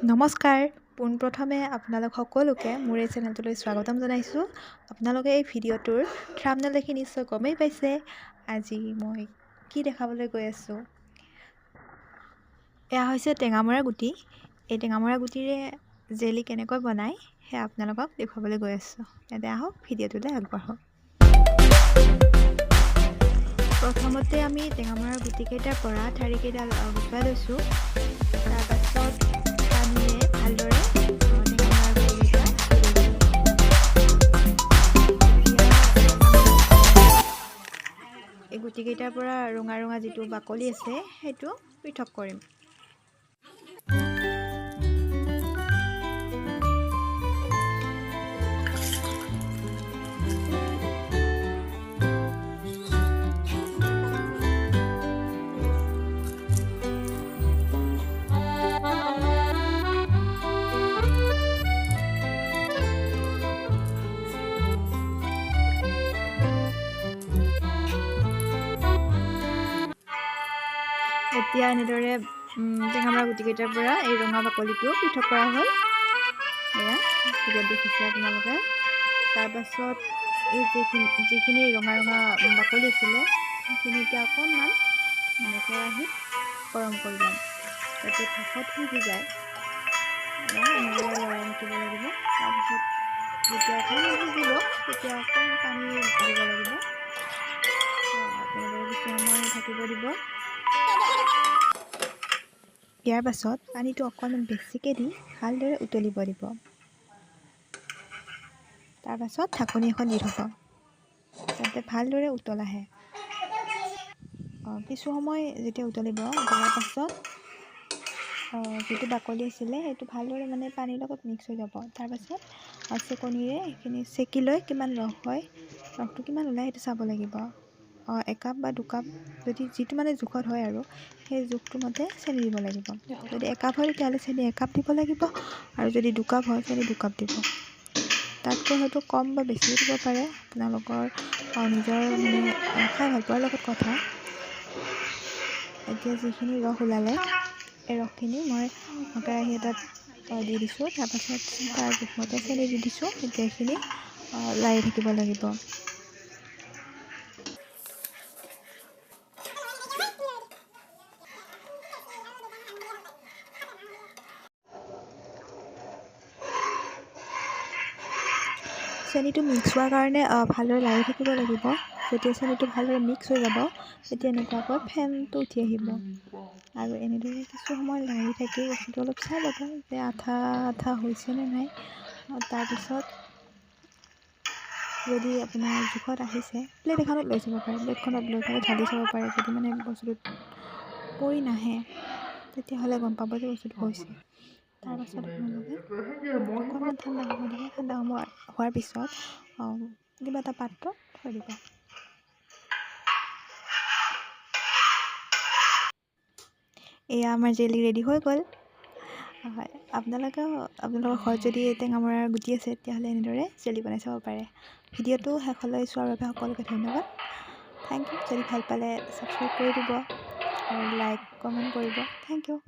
নমস্কাৰ, পোনপ্ৰথমে আপোনালোক সকলোকে মোৰ এই চেনেলটোলৈ স্বাগতম জনাইছোঁ। আপোনালোকে এই ভিডিঅ'টোৰ থাম্বনেইল দেখি নিশ্চয় গমেই পাইছে আজি মই কি দেখাবলৈ গৈ আছোঁ। এয়া হৈছে টেঙামৰা গুটি। এই টেঙামৰা গুটিৰে জেলি কেনেকৈ বনায় সেয়া আপোনালোকক দেখুৱাবলৈ গৈ আছোঁ। তেন্তে আহক, ভিডিঅ'টোলৈ আগবাঢ়োঁ। প্ৰথমতে আমি টেঙামৰাৰ গুটিকেইটাৰ পৰা ঠাৰিকেইডাল গুচাই লৈছোঁ। তাৰপাছত পানীৰে ভালদৰে টেঙামৰাৰ গুটিকেইটা ধুই লৈছোঁ। এতিয়া এই গুটিকেইটাৰ পৰা ৰঙা ৰঙা যিটো বাকলি আছে, সেইটো পৃথক কৰিম। এতিয়া এনেদৰে টেঙামৰা গুটিকেইটাৰ পৰা এই ৰঙা বাকলিটো পৃথক কৰা হ'ল। এয়া ভিডিঅ'ত দেখিছে আপোনালোকে। তাৰপাছত এই যিখিনি ৰঙা ৰঙা বাকলি আছিলে, সেইখিনি এতিয়া অকণমান মানে কেৰাহীত গৰম কৰি ল'ম, যাতে ভাপত সিজি যায়। এয়া এনেদৰে লৰাই থাকিব লাগিব। তাৰপিছত যেতিয়া অকণমান সিজিব, তেতিয়া অকণমান পানী দিব লাগিব। তেনেদৰে কিছু সময় থাকিব দিব। ইয়াৰ পাছত পানীটো অকণমান বেছিকৈ দি ভালদৰে উতলিব দিব। তাৰপাছত ঢাকনি এখন দি থ'ব, যাতে ভালদৰে উতল আহে। কিছু সময় যেতিয়া উতলিব, উতলাৰ পাছত যিটো বাকলি আছিলে, সেইটো ভালদৰে মানে পানীৰ লগত মিক্স হৈ যাব। তাৰপাছত চেকনিৰে সেইখিনি চেকি লৈ কিমান ৰস হয়, ৰসটো কিমান ওলায়, সেইটো চাব লাগিব। একাপ বা দুকাপ যদি যিটো মানে জোখত হয় আৰু সেই জোখটো মতে চেনি দিব লাগিব। যদি একাপ হয়, তেতিয়াহ'লে চেনি একাপ দিব লাগিব আৰু যদি দুকাপ হয়, চেনি দুকাপ দিব। তাতকৈ হয়তো কম বা বেছিও দিব পাৰে, আপোনালোকৰ নিজৰ মানে খাই ভাল পোৱাৰ লগত কথা। এতিয়া যিখিনি ৰস ওলালে, এই ৰসখিনি মই কেৰাহী এটাত দি দিছোঁ। তাৰপাছত তাৰ জোখমতে চেনি দি দিছোঁ। এতিয়া এইখিনি লাৰি থাকিব লাগিব। চেনিটো মিক্স হোৱাৰ কাৰণে ভালদৰে লাৰি থাকিব লাগিব। যেতিয়া চেনিটো ভালদৰে মিক্স হৈ যাব, তেতিয়া এনেকুৱাকৈ ফেনটো উঠি আহিব। আৰু এনেদৰে কিছু সময় লাৰি থাকি বস্তুটো অলপ চাই ল'ব যে আঠা আঠা হৈছেনে নাই। তাৰপিছত যদি আপোনাৰ জোখত আহিছে, প্লেট এখনত লৈ চাব পাৰে। প্লেটখনত লৈ পেলাই ঢালি চাব পাৰে। যদি মানে বস্তুটো পৰি নাহে, তেতিয়াহ'লে গম পাব যে বস্তুটো হৈছে। তাৰপাছত আপোনালোকে অকণমান ঠাণ্ডা হ'ব দিব। ঠাণ্ডা হ'ব হোৱাৰ পিছত কিবা এটা পাত্ৰত থৈ দিব। এয়া আমাৰ জেলি ৰেডি হৈ গ'ল। হয়, আপোনালোকেও আপোনালোকৰ ঘৰত যদি টেঙামৰাৰ গুটি আছে, তেতিয়াহ'লে এনেদৰে জেলি বনাই চাব পাৰে। ভিডিঅ'টো শেষলৈ চোৱাৰ বাবে সকলোকে ধন্যবাদ। Thank U. যদি ভাল পালে ছাবস্ক্ৰাইব কৰি দিব আৰু লাইক, কমেণ্ট কৰিব। Thank U.